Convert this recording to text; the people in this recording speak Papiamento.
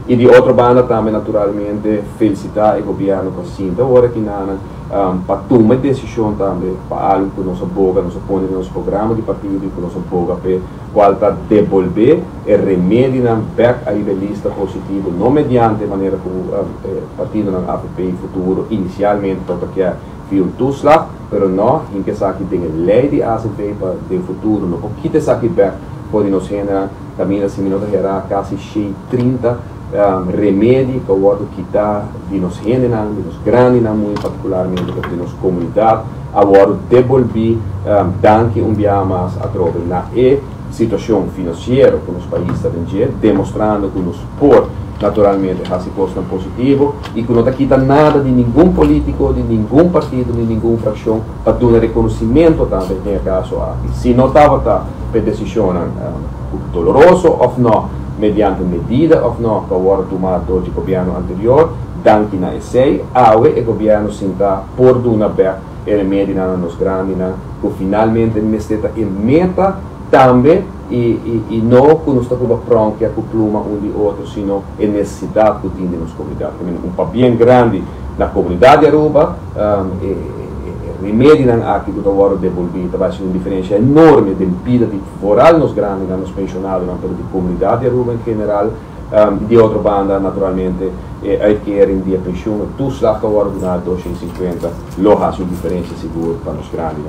Y di otro banda tambe, naturalmente, felicita e gobierno cu sinta awor aki na pa tuma decision tambe pa algo cu nos a boga, nos a pone den nos programa di partido y cu nos a boga pe cual ta debolbe e remedinan bek ariba e lista positivo, no mediante manera cu e partidonan AVP y Futuro inicialmente tabata kier via un toeslag, pero no, hinca esaki den e ley di ACV pa den futuro no por kita esaki bek for di nos hendenan. Caminda si mi no ta hera casi 130 remedi cu a wordo kita di nos hendenan, di nos grandinan muy particularmente, pero di nos comunidad, a wordo debolbi. Danki un biaha mas atrobe na e situacion financiero cu nos pais ta den dje, demostrando cu nos por naturalmente haci cosnan positivo y cu no ta kita nada di ningun politico, di ningun partido, di ningun fraccion pa duna reconocimento tambe den e caso aki. Si no tabata p'e decisionnan doloroso of no, mediante medida of no, cu a wordo tuma door di gobierno anterior, danki na esey, awe e gobierno sinta por duna bek e remedinan na nos grandinan, cu finalmente mester ta e meta tambe y no cu nos ta cuba pronkia cu pluma un di otro, sino e necesidad cu tin den nos comunidad. Un pabien grandi na comunidad di Aruba, e remedinan aki cu ta wordo debolbi ta bay haci un diferencia enorme den bida di vooral nos grandinan, nos pensionadonan, pero di comunidad di Aruba en general. Di otro banda, naturalmente, e uitkering di e pensioen, e toeslag cu a wordo duna 250, lo haci un diferencia sigur pa nos grandinan.